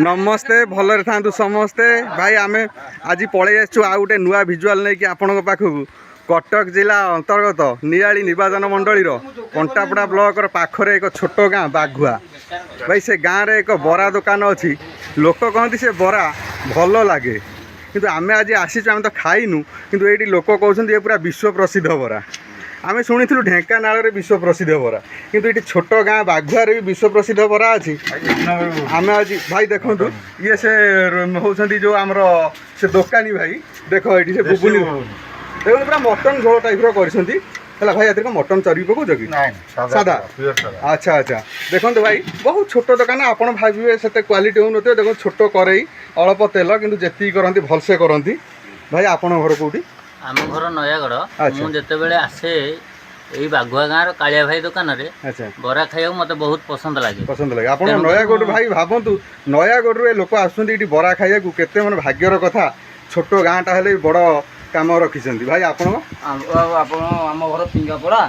ନମସ୍ତେ, ଭଲରେ ଥାନ୍ତୁ ସମସ୍ତେ। ଭାଇ, ଆମେ ଆଜି ପଳେଇ ଆସିଛୁ ଆଉ ଗୋଟେ ନୂଆ ଭିଜୁଆଲ୍ ନେଇକି ଆପଣଙ୍କ ପାଖକୁ। କଟକ ଜିଲ୍ଲା ଅନ୍ତର୍ଗତ ନିଆଳି ନିର୍ବାଚନ ମଣ୍ଡଳୀର କଣ୍ଟାପଡ଼ା ବ୍ଲକର ପାଖରେ ଏକ ଛୋଟ ଗାଁ ବାଘୁଆ। ଭାଇ, ସେ ଗାଁରେ ଏକ ବରା ଦୋକାନ ଅଛି। ଲୋକ କହନ୍ତି ସେ ବରା ଭଲ ଲାଗେ, କିନ୍ତୁ ଆମେ ଆଜି ଆସିଛୁ, ଆମେ ତ ଖାଇନୁ, କିନ୍ତୁ ଏଇଠି ଲୋକ କହୁଛନ୍ତି ଏ ପୁରା ବିଶ୍ୱ ପ୍ରସିଦ୍ଧ ବରା। ଆମେ ଶୁଣିଥିଲୁ ଢେଙ୍କାନାଳରେ ବିଶ୍ୱ ପ୍ରସିଦ୍ଧ ବରା, କିନ୍ତୁ ଏଇଠି ଛୋଟ ଗାଁ ବାଘୁଆରେ ବି ବିଶ୍ୱ ପ୍ରସିଦ୍ଧ ବରା ଅଛି। ଆମେ ଆଜି, ଭାଇ ଦେଖନ୍ତୁ, ଇଏ ସେ ହେଉଛନ୍ତି ଯେଉଁ ଆମର ସେ ଦୋକାନୀ ଭାଇ। ଦେଖ, ଏଇଠି ସେ ବୁବୁନି ଦେଖନ୍ତୁ, ପୁରା ମଟନ୍ ଝୋଳ ଟାଇପ୍ର କରିଛନ୍ତି। ହେଲା ଭାଇ, ଏଥିରେ କ'ଣ ମଟନ୍ ଚର୍ବି ପକଉଛ କି? ସାଦା? ଆଚ୍ଛା, ଦେଖନ୍ତୁ ଭାଇ, ବହୁତ ଛୋଟ ଦୋକାନ। ଆପଣ ଭାବିବେ ସେତେ କ୍ୱାଲିଟି ହେଉନଥିବ। ଦେଖନ୍ତୁ, ଛୋଟ କରେଇ, ଅଳ୍ପ ତେଲ, କିନ୍ତୁ ଯେତିକି କରନ୍ତି ଭଲସେ କରନ୍ତି। ଭାଇ, ଆପଣଙ୍କ ଘର କେଉଁଠି? ଆମ ଘର ନୟାଗଡ଼। ମୁଁ ଯେତେବେଳେ ଆସେ ଏଇ ବାଘୁଆ ଗାଁର କାଳିଆ ଭାଇ ଦୋକାନରେ ବରା ଖାଇବାକୁ ମୋତେ ବହୁତ ପସନ୍ଦ ଲାଗେ। ପସନ୍ଦ ଲାଗେ ଆପଣ। ତେଣୁ ନୟାଗଡ଼ରୁ ଭାଇ, ଭାବନ୍ତୁ, ନୟାଗଡ଼ରୁ ଏ ଲୋକ ଆସୁଛନ୍ତି ଏଇଠି ବରା ଖାଇବାକୁ। କେତେ ମାନେ ଭାଗ୍ୟର କଥା। ଛୋଟ ଗାଁଟା ହେଲେ ବି ବଡ଼ କାମ ରଖିଛନ୍ତି। ଭାଇ, ଆପଣଙ୍କ? ଆଉ ଆପଣ, ଆମ ଘର ପିଙ୍ଗାପଡ଼ା।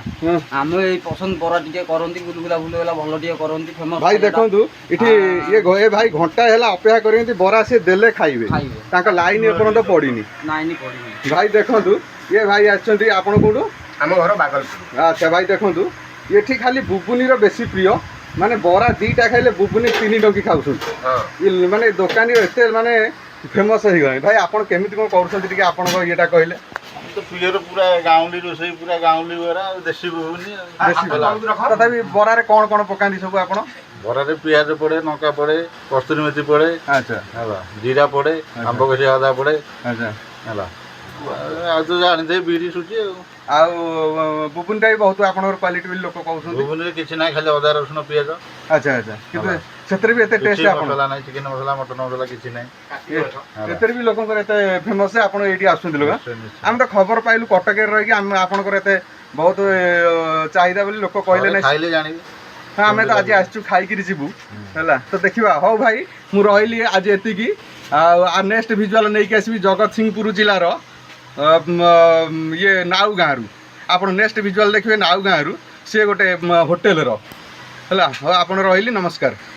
ଆମେ ଏଇ ପସନ୍ଦ ବରା ଟିକେ କରନ୍ତି, ଗୁଲଗୁଲା ଫୁଲଗୁଲା ଭଲ ଟିକେ କରନ୍ତି, ଫେମସ୍। ଭାଇ ଦେଖନ୍ତୁ, ଏଠି ଇଏ ଏ ଭାଇ ଘଣ୍ଟା ହେଲା ଅପେକ୍ଷା କରିଛନ୍ତି, ବରା ସିଏ ଦେଲେ ଖାଇବେ। ଖାଇବେ। ତାଙ୍କ ଲାଇନ୍ ଏପର୍ଯ୍ୟନ୍ତ ପଡ଼ିନି। ନାଇନି, ପଡ଼ିନି। ଭାଇ ଦେଖନ୍ତୁ, ଇଏ ଭାଇ ଆସିଛନ୍ତି। ଆପଣ କୋଉଠୁ? ଆମ ଘର ବାଗଲପୁର। ଆଚ୍ଛା, ଭାଇ ଦେଖନ୍ତୁ, ଏଠି ଖାଲି ବୁବୁନିର ବେଶୀ ପ୍ରିୟ। ମାନେ ବରା 2ଟା ଖାଇଲେ ବୁବୁନି 3 ଡଙ୍କି ଖାଉଛନ୍ତି। ଇଏ ମାନେ ଦୋକାନୀର ଏତେ ମାନେ ଫେମସ୍ ହେଇଗଲାଣି। ଭାଇ, ଆପଣ କେମିତି କ'ଣ କରୁଛନ୍ତି, ଟିକେ ଆପଣଙ୍କ ଇଏଟା କହିଲେ। ତ ପିଓର ପୁରା ଗାଉଁଲି ରୋଷେଇ, ପୁରା ଗାଉଁଲି ବରା ଆଉ ଦେଶୀ ଘୁଗୁନି ଆଉ। ଦେଶୀ। ତଥାପି ବରାରେ କ'ଣ କ'ଣ ପକାନ୍ତି ସବୁ ଆପଣ? ବରାରେ ପିଆଜ ପଡ଼େ, ଲଙ୍କା ପଡ଼େ, କସ୍ତୁରୀ ମେଥି ପଡ଼େ, ହେଲା, ଜିରା ପଡ଼େ, ଆମ୍ବ କଷି ଅଦା ପଡ଼େ। ହେଲା, ଆଉ ତ ଜାଣିଥିବେ ବିରି, ସୁଜି ଆଉ। ଆଉ ବୁବୁନିଟା ବି ବହୁତ ଆପଣଙ୍କର କ୍ୱାଲିଟି ବୋଲି ଲୋକ କହୁଛନ୍ତି। ଘୁଗୁନିରେ କିଛି ନାହିଁ, ଖାଲି ଅଦା, ରସୁଣ, ପିଆଜ। ଆଚ୍ଛା ଆଚ୍ଛା କିନ୍ତୁ ସେଥିରେ ବି ଏତେ କିଛି ଟେଷ୍ଟ ଆପଣ ମସଲା ନାହିଁ, ଚିକେନ ମସଲା, ମଟନ ମସଲା କିଛି ନାହିଁ। ଏଥିରେ ବି ଲୋକଙ୍କର ଏତେ ଫେମସ୍, ଆପଣ ଏଇଠି ଆସୁଛନ୍ତି ଲୋକ। ନିଶ୍ଚୟ। ଆମେ ତ ଖବର ପାଇଲୁ କଟକରେ ରହିକି ଆମେ ଆପଣଙ୍କର ଏତେ ବହୁତ ଚାହିଦା ବୋଲି ଲୋକ କହିଲେ। ନାହିଁ, ଖାଇଲେ ଜାଣିବେ। ହଁ, ଆମେ ତ ଆଜି ଆସିଛୁ, ଖାଇକିରି ଯିବୁ। ହେଲା ତ, ଦେଖିବା। ହଉ ଭାଇ, ମୁଁ ରହିଲି, ଆଜି ଏତିକି। ଆଉ ନେକ୍ସଟ ଭିଜୁଆଲ ନେଇକି ଆସିବି ଜଗତସିଂହପୁର ଜିଲ୍ଲାର ଇଏ ନାଉ ଗାଁରୁ। ଆପଣ ନେକ୍ସଟ ଭିଜୁଆଲ ଦେଖିବେ ନାଉ ଗାଁରୁ, ସିଏ ଗୋଟେ ହୋଟେଲର। ହେଲା, ହଉ ଆପଣ, ରହିଲି, ନମସ୍କାର।